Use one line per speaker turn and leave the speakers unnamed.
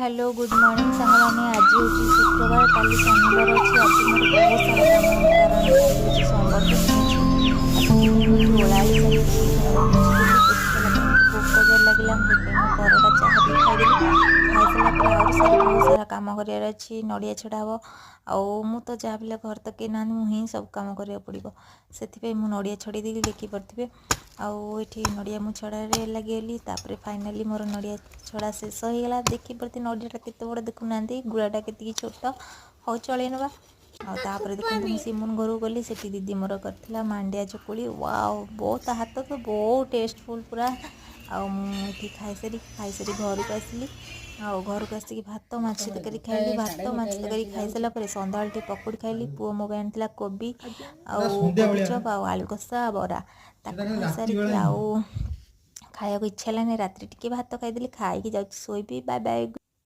Hello, good morning ସାଙ୍ଗମାନେ। ଆଜି ହେଉଛି ଶୁକ୍ରବାର, କାଲି ଶନିବାର ଅଛି। ଆଜି ମୋର ବହୁତ ସାରା କାମ, କାରଣ କାଲି ହେଉଛି ସମ୍ବଲପୁର ଅଛି ଆଉ ସେଥିପାଇଁ ମୁଁ ଏଠି ଓଳାଓଳି ସାରିକି ଘର ପୋଛିଦେଲି। ପୋଛି ସାରିଲା ପରେ ମୋତେ ଭୋକ ଜୋର ଲାଗିଲା। ମୁଁ ସେଥିପାଇଁ ମୁଁ ପରଟା ଚାହା ବି ଖାଇଦେଲି। ଖାଇସାରିଲା ପରେ ଆହୁରି ସାରା ବହୁତ ସାରା କାମ କରିବାର ଅଛି। ନଡ଼ିଆ ଛଡ଼ା ହେବ ଆଉ ମୁଁ ତ ଯାହା ବି ହେଲେ ଘରେ ତ କେହି ନାହାନ୍ତି, ମୁଁ ହିଁ ସବୁ କାମ କରିବାକୁ ପଡ଼ିବ। ସେଥିପାଇଁ ମୁଁ ନଡ଼ିଆ ଛଡ଼େଇ ଦେଇକି ଦେଖିପାରୁଥିବେ। ଆଉ ଏଠି ନଡ଼ିଆ ମୁଁ ଛଡ଼ାରେ ଲାଗିଗଲି। ତାପରେ ଫାଇନାଲି ମୋର ନଡ଼ିଆ ଛଡ଼ା ଶେଷ ହେଇଗଲା। ଦେଖିପାରୁଥିବେ, ନଡ଼ିଆଟା କେତେ ବଡ଼ ଦେଖୁନାହାନ୍ତି, ଗୁଡ଼ାଟା କେତିକି ଛୋଟ। ହଉ, ଚଳେଇ ନେବା। ଆଉ ତାପରେ ଦେଖନ୍ତୁ, ମୁଁ ସିମୁନ ଘରକୁ ଗଲି। ସେଠି ଦିଦି ମୋର କରିଥିଲା ମାଣ୍ଡିଆ ଚକୁଳି। ୱାଓ, ବହୁତ ହାତ ତ ବହୁତ ଟେଷ୍ଟଫୁଲ୍ ପୁରା। ଆଉ ମୁଁ ଏଠି ଖାଇସାରି ଖାଇସାରି ଘରକୁ ଆସିଲି। ଆଉ ଘରକୁ ଆସିକି ଭାତ ମାଛ ତରକାରୀ ଖାଇଲି। ଭାତ ମାଛ ତରକାରୀ ଖାଇସାରିଲା ପରେ ସନ୍ଧ୍ୟାବେଳେ ଟିକେ ପକୁଡ଼ି ଖାଇଲି। ପୁଅ ମୋ ପାଇଁ ଆଣିଥିଲା କୋବି ଆଉ କୋବି ଚପ୍ ଆଉ ଆଳୁ କଷା, ବରା। ତାକୁ ଖାଇସାରିକି ଆଉ ଖାଇବାକୁ ଇଚ୍ଛା ହେଲାନି। ରାତିରେ ଟିକେ ଭାତ ଖାଇଦେଲି। ଖାଇକି ଯାଉଛି ଶୋଇବି। Bye bye.